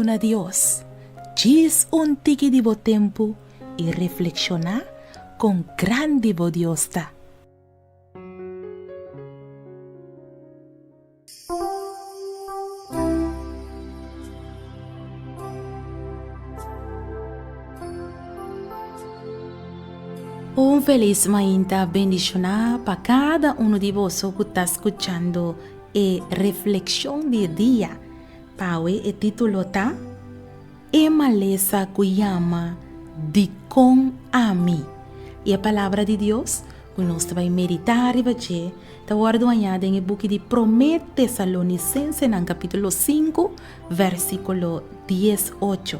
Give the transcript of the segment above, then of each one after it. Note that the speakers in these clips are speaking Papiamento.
Duna Dios djis un tiki di bo tempu i reflekshoná kon grandi bo Dios ta. Un felis mainta bendishoná pa kada unu di boso ku ta skuchando e reflekshon di e dia. Pawe e título ta, E malesa ku yama Dikon Ami? I e Palabra di Dios ku nos ta bai meditá riba dje ta wòrdu hañá den e buki di Promé Tesalonisensenan kapítulo sinku vèrsikulo diesocho.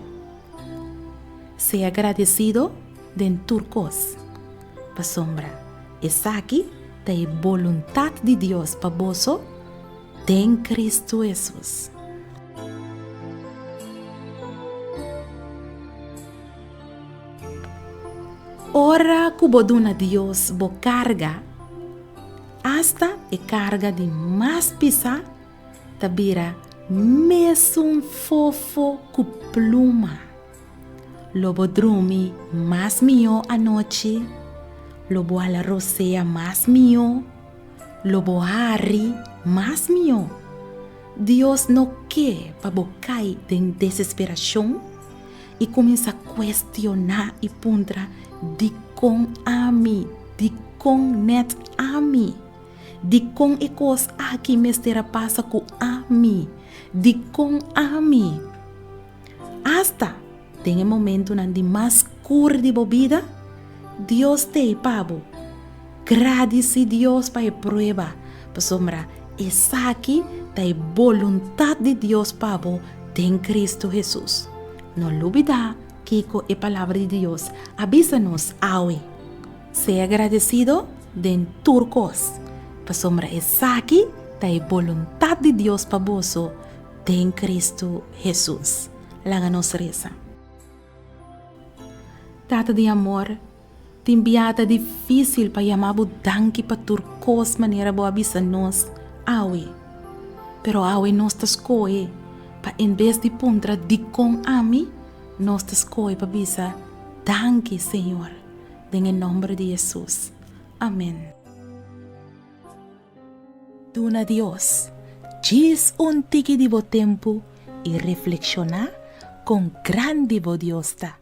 Sea gradesido den tur kos, pasobra esaki ta e boluntat di Dios pa boso den Kristu Hesus. Ora ku bo duna Dios bo karga, asta e karga di mas pisá ta bira mesun fofo ku pluma. Lo bo drumi mas mihó anochi, lo bo hala rosea mas mihó, lo bo hari mas mihó. Dios no ke pa bo kai den desesperashon i kuminsá kuestioná i puntra, Dikon ami? Dikon nèt ami? Dikon e kos aki mester a pasa ku ami? Dikon ami? Asta den e momentunan di mas skur di bo bida, Dios t'ei pa bo. Gradisí Dios pa e prueba, pasobra esaki ta e boluntat di Dios pa bo den Kristu Hesus. No lubidá kiko e Palabra di Dios a bisa nos awe, Sea gradesido den tur kos, pasobra esaki ta e boluntat di Dios pa boso den Kristu Hesus. Laga nos resa. Tata di amor, tin bia ta difísil pa yama bo danki pa tur kos manera bo a bisa nos awe. Pero awe nos ta skohe pa en bes di puntra dikon ami, nos ta skohe pa bisa danki Señor, den e nòmber di Hesus. Amen. Duna Dios djis un tiki di bo tempu i reflekshoná kon grandi bo Dios ta.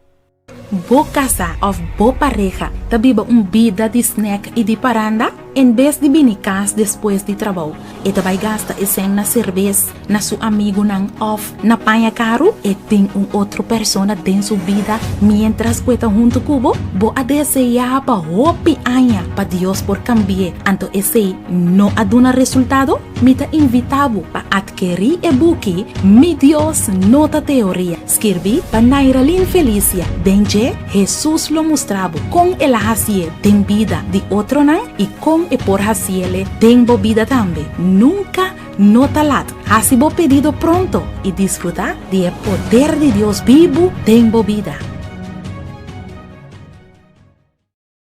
Bo kasá òf bo pareha ta biba un bida di snèk i di paranda? En bes di bini kas despues di trabou, e ta bai gasta e sèn na serbes, na su amigunan òf na paña karu? E tin un otro persona den su bida miéntras ku e ta huntu ku bo? Bo a deseá pa hopi aña pa Dios por kambi'é, anto esei no a duna resultado? Mi ta invitá bo pa atkerí e buki Mi Dios No Ta Teoria, skirbí pa Nairalyn Felicia. Den dje, Hesus lo mustra bo kon el a hasié den bida di otronan i kon e por hasiele den bo bida tambe. Nunka No ta lat, hasi bo pedido pronto i disfrutá di e poder di Dios bibu den bo bida.